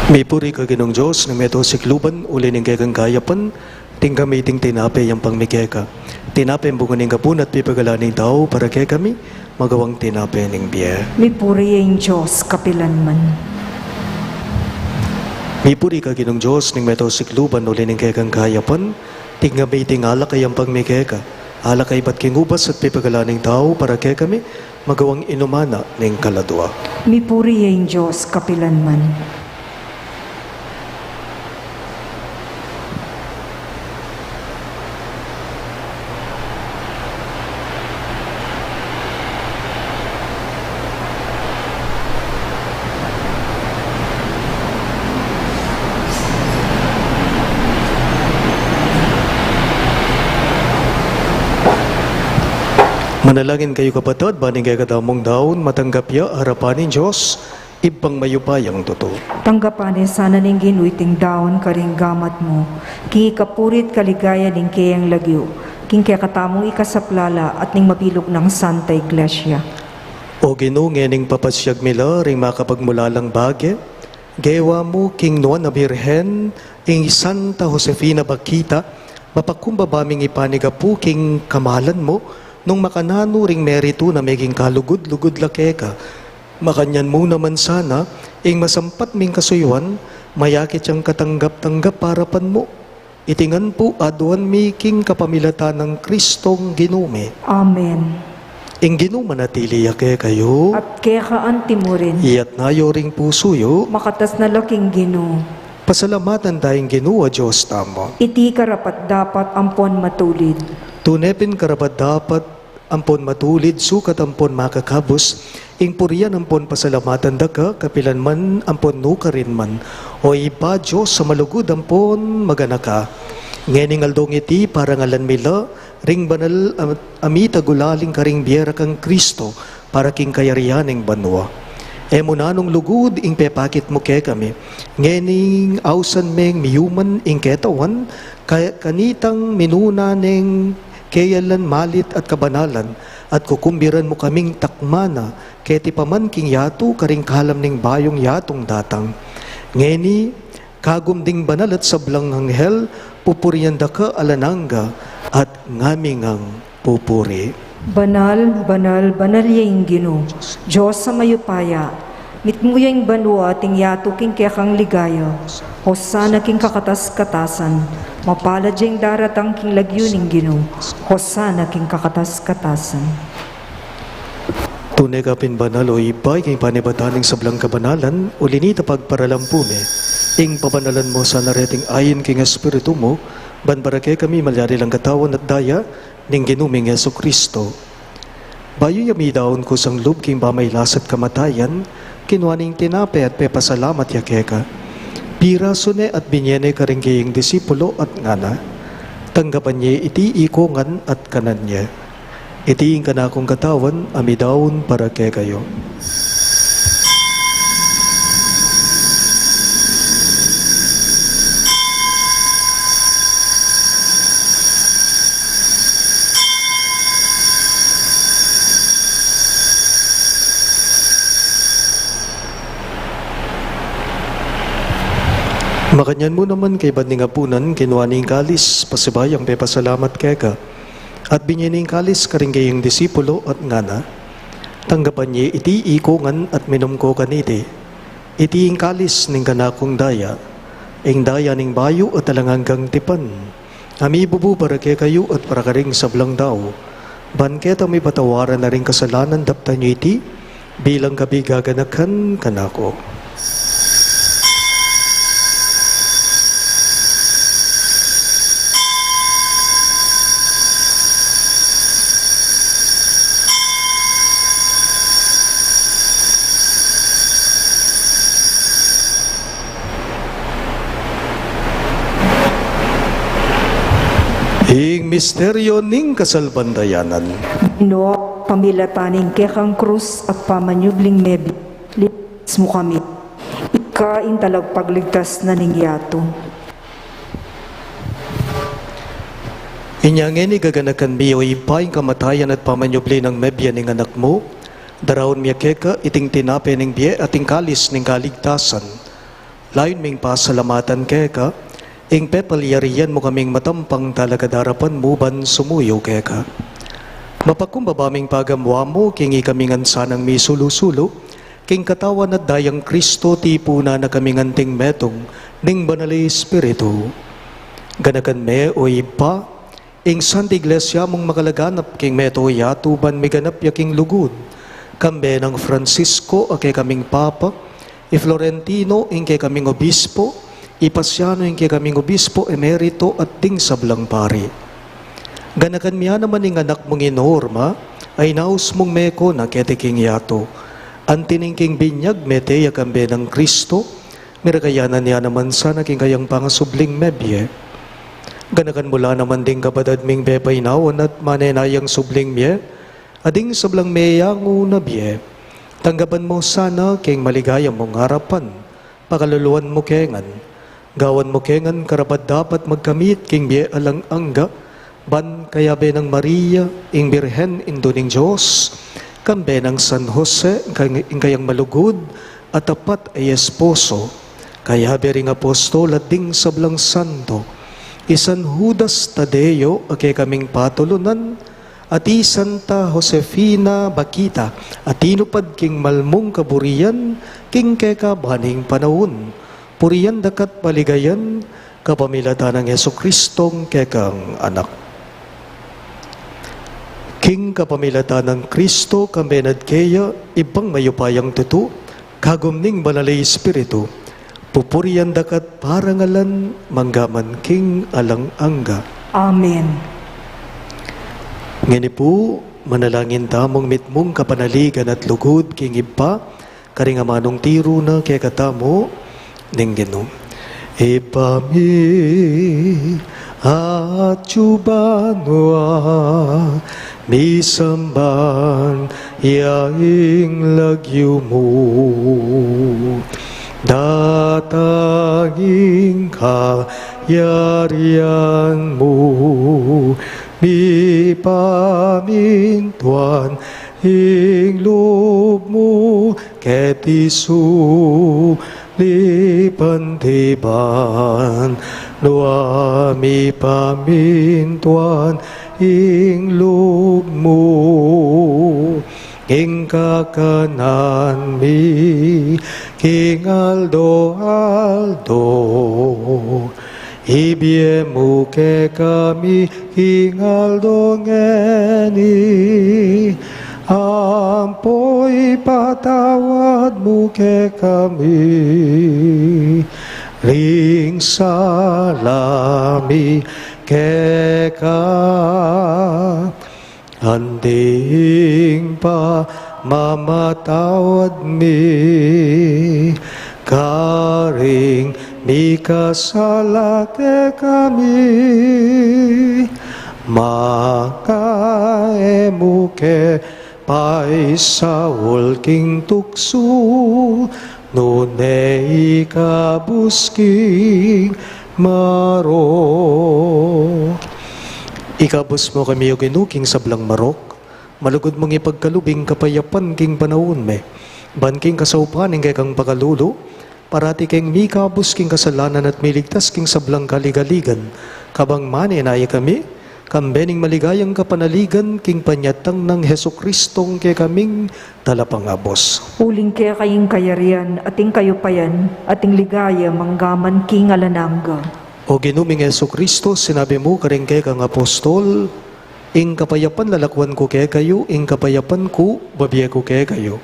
Mipuri ka Ginung Dios ning meto sikluban, uli ning kekang kayapan, tinggap mi iting tinape a yampang mi keka. Tinape ing bunga ning gapun at pipagalan ning tau para kekami, magawang tinape ning bie. Mipuri ya ing Dios kapilanman. Mipuri ka Ginung Dios ning meto sikluban, uli ning kekang kayapan, tinggap mi iting alak a yampang mi keka. Alak a ibat king ubas at pipagalan ning tau para kekami, magawang inuman na ning kaladua. Mipuri ya ing Dios kapilanman. Manalangin kayu, kapatad, ban ing kekatamung daun matanggap ya arapan ning Dios, Ibpang mayupayang tutu. Tanggapan na sana ning Ginu iting daun karing gamat mu, king ikapuri at kaligayan ning keyang lagyu, king kekatamung ikasaplala at ning mabilug nang Santa Iglesia. O Ginu, ngening papasyag mi la ring makapagmulalang bage, gewa mu king Nuan a Birhen, ing Santa Josefina Bakhita, mapakumbaba ming ipanigapu king kamalan mu, nung makananu ring meritu na meging kalugud-lugud la keka. Makanyan mu naman sana, ing masampat ming kasuyuan, mayakit yang katanggap-tanggap arapan mu. Iti ngan pu aduan mi king kapamilatan nang Kristong Ginu mi. Amen. Ing Ginu manatili ya kekayu. At keka anti mu rin. Iyatas yu ring pusu yu. Makatas na la king Ginu. Pasalamatan ta ing Ginu a Dios tamu. Iti karapat-dapat ampon matulid. Tune pin karapat-dapat ampon matulid, sukat ampon makakabus, ing purian ampon pasalamatan da ka, kapilan man ampon nukarin man, O Ibpa, Dios a malugud ampon maganaka. Ngening aldong iti, parangalan mi la ring banal a, a mitagulaling karing bie ra kang Kristo, para king kayarian ning banua. E mu nanung lugud ing pepakit mu kekami. Ngening ausan meng miyuman ing ketawan, ka-, kanitang minuna neng keyalan malit at kabanalan, at kukumbiran mu kaming takma na keti pa man king yatu karing kalam ning bayung yatung datang. Ngeni, kagum ding banal at sablang anghel, pupurian da ka alang angga, at ngami ngang pupuri. Banal, banal, banal ya ing Ginu, Dios a mayupaya, mitmu ya ing banua at ing yatu king kekang ligaya. Hosana king kakatas-katasan. Mapalad ya ing daratang king lagyu ning Ginu. Hosana king kakatas-katasan. Tune ka pin banal, o Ibpa, king panibatan ning sablang kabanalan, uli na nita pagparalampu mi ing pabanalan mu sana reting ain king Espiritu mu, ban para kekami malyari lang katawan at daya ning Ginu ming Jesucristo. Bayu ya midaun kusang lub king pamailas at kamatayan, kinua ne ing tinape at pepasalamat ya keka. Pirasu ne at binye ne karing kayang disipulo at ngana: Tanggapan ye iti ikongan at kanan ye. Iti ing kanakung katawan a midaun para kekayu. Makanyan mu naman kaybat ning apunan, kinua ne ing kalis, pasibayu yang pepasalamat keka, at binye ne ing kalis karing kayang disipulo at ngana: Tanggapan ye iti ikongan at minum ko kaniti. Iti ing kalis ning kanakung daya, ing daya ning bayu at alang anggang tipan, a mibubu para kekayu at para karing sablang tau, ban keta mipatawaran na ring kasalanan. Daptan yu iti bilang kabigaganakan kanaku. Ing misteryo ning kasalpantayanan. Ginu, pamilatan ning kekang krus at pamanyubling mebie, ligtas mu kami. Ika ing talagpagligtas na ning yatu. Inya ngeni gaganakan mi, o Ibpa, ing kamatayan at pamanyubli nang mebie ning Anak mu, daraun mi keka iting tinape ning bie at ing kalis ning kaligtasan. Layun ming pasalamatan keka ing pepalyarian mu kaming matampang talakad arapan mu ban sumuyu keka. Mapakumbaba ming pagamuan mu king ikami ngan sanang misulu-sulu king katawan at dayang Kristo, tipunan na kami ngan anting metung ning Banal a Espiritu. Ganakan me, o Ibpa, ing Santa Iglesia mung makalaganap king mabilug a yatu ban miganap ya king lugud, kambe nang Francisco a kekaming Papa, i Florentino ing kekaming Obispo, i Pasiano ing kekaming Obispo Emerito at ding sablang pari. Ganakan mi naman ing anak mung i Norma, a inaus mung meko na keti king yatu. Anti ning king binyag mete ya kambe nang Kristo, miragayanan ya naman sana king kayang pangasubling mebie. Ganakan mu la naman ding kapatad ming pepainawan at manenayang subling mie, at ding sablang meyangu na bie. Tanggapan mu sana king maligaya mung arapan, pakaluluan mu ke ngan, gawan mu ke ngan karapat-dapat magkamit king bie alang angga, ban kayabe nang Maria, ing Birhen, Indu ning Dios, kambe nang San Jose, ing kayang malugud at tapat a esposo, kayabe ring apostol at ding sablang santo, i San Judas Tadeo a kekaming patulunan, at i Santa Josefina Bakhita, a tinupad king malmung kaburian king kekaban ning panaun. Purian daka at paligayan kapamilatan nang Jesucristong kekang Anak. King kapamilatan nang Kristo, kambe na at keya, Ibpang mayupayang tutu, kagum ning Banal a Espiritu, pupurian daka at parangalan mangga man king alang angga. Amen. Ngeni pu, manalangin tamung mitmung kapanaligan at lugud king Ibpa, karing amanung tiru na kekatamu ning Ginu. Ibpa mi, atsu ka banua, misamban ya ing lagyu mu. Datang ing kayarian mu, mipamintuan ing lub mu keti sulip anti banua, mipamintuan ing lub mu. Ing kakanan mi king aldo-aldo, ibie mu kekami king aldo ngeni, Ampo ipatawad mu kekami ring sala mi keka, anti ing pamamatawad mi karing mikasala kekami. Manga e mu ke paisaul king tuksu, nune ikabus king marok. Ikabus mu kami, O Ginu, king sablang marok, malugud mung ipagkalub ing kapayapan king panaun mi, ban king kasaupan ning kekang pakalulu, parati keng mikabus king kasalanan at miligtas king sablang kaligaligan, kabang manenaya kami, kambe ning maligayang kapanaligan king panyatang nang Jesucristong kekaming Talapangabus. Uling keka ing kayarian, at ing kayupayan, at ing ligaya, manggaman king alang angga. O Ginu ming Jesucristo, sinabi mu karing kekang apostol, "Ing kapayapan lalakwan ku kekayu, ing kapayapan ku bibie ku kekayu."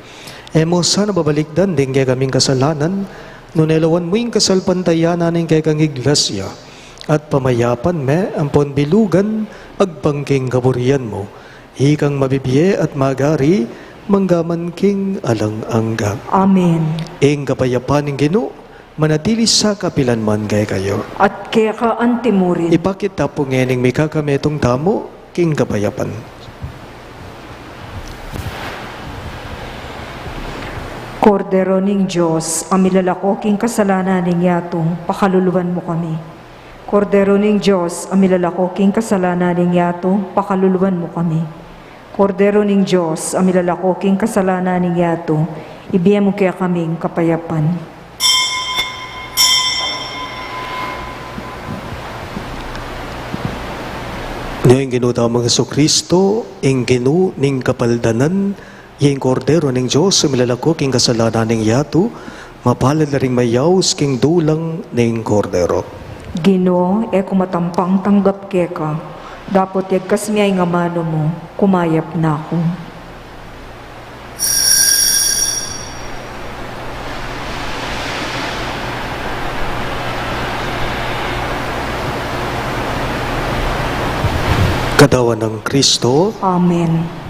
E mu sana babalikdan ding kekaming kasalanan, nune lawan mu ing kasalpantayanan ning kekang iglesia, at pamayapan me ampon bilugan agpang king kaburian mu. Ikang mabibie at magari, manggaman king alang angga. Amen. Ing kapayapan ning Ginu, manatili sa kapilan man kekayu. At keka antimurin. Ipakit ta pu ngening mikakametung tamu king kapayapan. Kordero ning Dios, a milalako king kasalanan ning yatu, pakaluluan mu kami. Kordero ning Dios, a milalako king kasalanan ning yatu, pakaluluan mu kami. Kordero ning Dios, a milalako king kasalanan ning yatu, ibie mu kekaming kapayapan. Nya ing Ginu tamung Jesucristo, ing Ginu ning kapaldanan, ya ing Kordero ning Dios, a milalako king kasalanan ning yatu, mapalad la ring mayaus king dulang ning Kordero. Ginu, e ku matampang tanggap keka, dapot yagkas mu ing amanu mu, kumayap na ku. Katawan nang Kristo. Amen.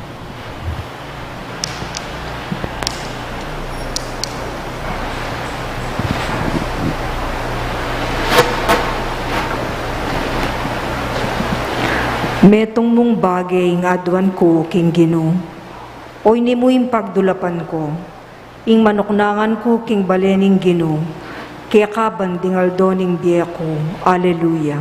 Metung mung bage ing aduan ku king Ginu. Oyni mu ing pagdulapan ku, ing manuknangan ku king bale ning Ginu, keka ban ding aldo ning bie ku. Aleluya.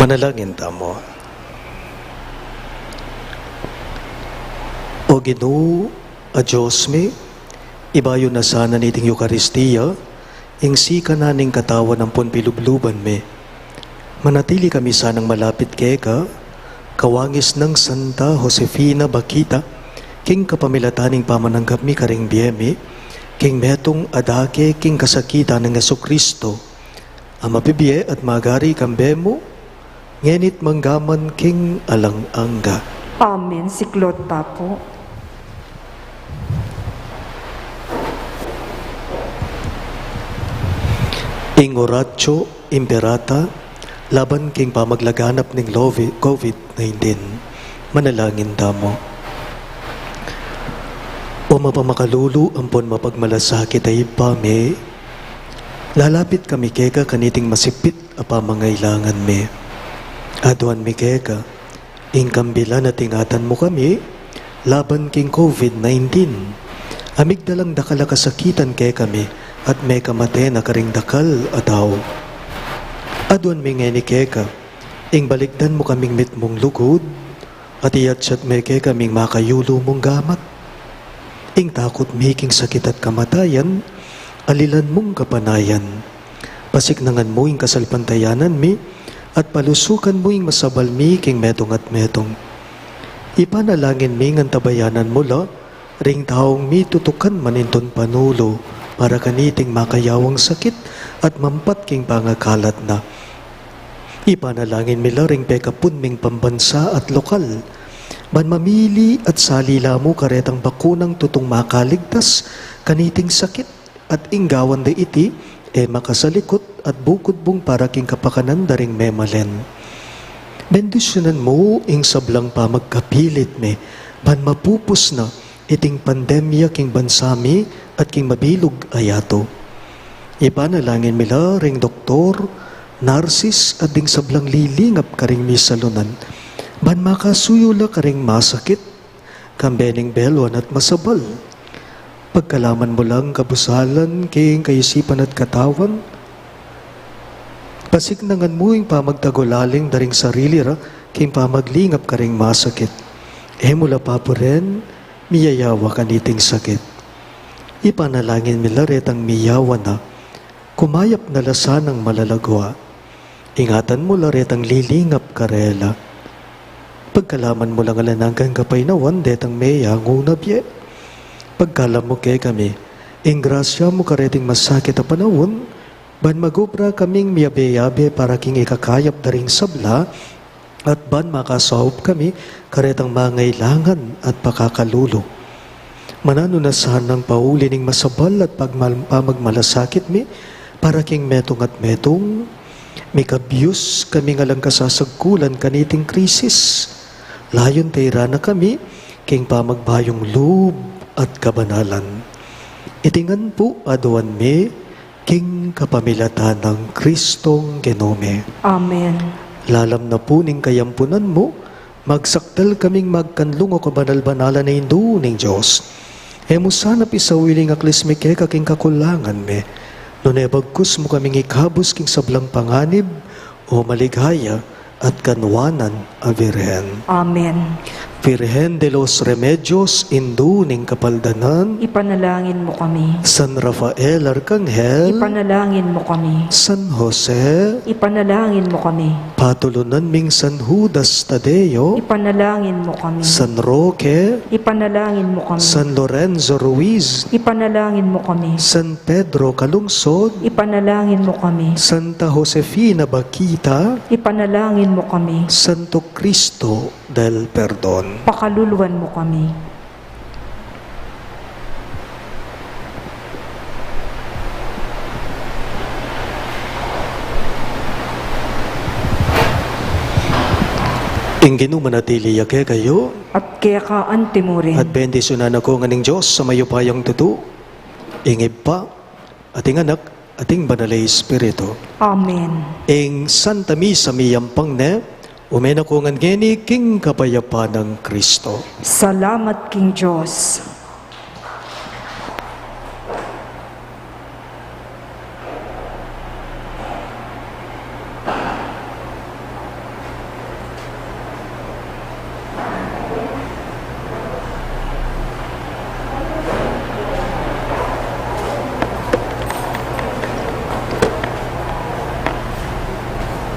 Manalangin tamu. O Ginu, a Dios mi, ibayu na sana niting Eukaristia ing sikanan ning katawan ampon pilubluban mi. Manatili kami sanang malapit keka, kawangis nang Santa Josefina Bakhita, king kapamilatan ning pamananggap mi karing bie mi, king metung a dake king kasakitan nang Jesucristo, a mabibie at magari kambe mu, ngeni't manggaman king alang angga. Amen. Siklaud ta pu. Ing Oratio Imperata laban king pamaglaganap ning lovi-, covid nineteen. Manalangin tamu. O mapamakalulu ampon mapagmalasakit a Ibpa mi, lalapit kami keka kaniting masipit a pamangailangan mi. Aduan mi keka ing kambilan at ingatan mu kami laban king covid nineteen. A migdalang dakal a kasakitan kekami at mekamate na karing dakal a tau. Aduan mi ngeni keka ing balikdan mu kaming mitmung lugud, at iyatsat me kekaming makayulu mung gamat. Ing takut mi king sakit at kamatayan, alilan mung kapanayan. Pasiknangan mu ing kasalpantayanan mi, at palusukan mu ing masabal mi king metung at metung. Ipanalangin mi ngan tabayanan mu la ring taung mitutukan manintun panulu para kaniting makayawang sakit at mampat king pangakalat na. Ipanalangin mi la ring pekapun ming pambansa at lokal, ban mamili at sali la mu karetang bakunang tutung makaligtas kaniting sakit, at ing gawan da iti e makasalikut at bukud bung para king kapakanan da ring memalen. Bendisyunan mu ing sablang pamagkapilit mi, ban mapupus na iting pandemya king bansa mi at king mabilug a yatu. Ipanalangin mi la ring doktor, narsis, at ding sablang lilingap karing misalunan, ban makasuyu la karing masakit, kambe ning beluan at masabal. Pagkalaman mu lang kabusalan king kaisipan at katawan, pasiknangan mu ing pamagtagulaling da ring sarili ra king pamaglingap karing masakit. E mu la papuren miyayawa kaniting sakit. Ipanalangin mi la retang miyawa na, kumayap na la sanang malalagua. Ingatan mu la retang lilingap karela. Pagkalaman mu lang alang anggang kapaynawan detang meyangu na bie. Pagkalam mu kekami ing grasya mu kareting masakit a panaun, ban magobra kaming miyabe-yabe para king ikakayap da ring sabla, at ban makasaup kami karetang mangailangan at pakakalulu. Mananu na sanang pauli ning masabal at pagmal-, pamagmalasakit mi, para king metung at metung, mikabyus kaming alang kasasagkulan kaniting krisis. Layun tayran na kami king pamagbayung lub at kabanalan. Iti ngan pu aduan mi king kapamilatan nang Kristong Ginu mi. Amen. Lalam na pu ning kayampunan mu, magsakdal kaming magkanlung o kabanal-banalan a Indu ning Dios. E mu sana pisawili ing aklis mi keka king kakulangan mi, nune bagkus mu kaming ikabus king sablang panganib, o maligaya at kanwanan a Virgen. Amen. Virgen de los Remedios, Indu ning Kapaldanan, ipanalangin mu kami. San Rafael Arkanghel, ipanalangin mu kami. San Jose, ipanalangin mu kami. Patulunan ming San Judas Tadeo, ipanalangin mu kami. San Roque, ipanalangin mu kami. San Lorenzo Ruiz, ipanalangin mu kami. San Pedro Calungsod, ipanalangin mu kami. Santa Josefina Bakhita, ipanalangin mu kami. Santo Cristo del Perdon, pakaluluan mu kami. Ing Ginu manatili ya kekayu. At keka anti mu rin. At bendisyunan na kayu ngan ning Dios a mayupayang tutu, ing Ibpa, at ing Anak, at ing Banal a Espiritu. Amen. Ing Santa Misa miyampang ne, ume na kayu ngan ngeni king kapayapan nang Kristo. Salamat king Dios.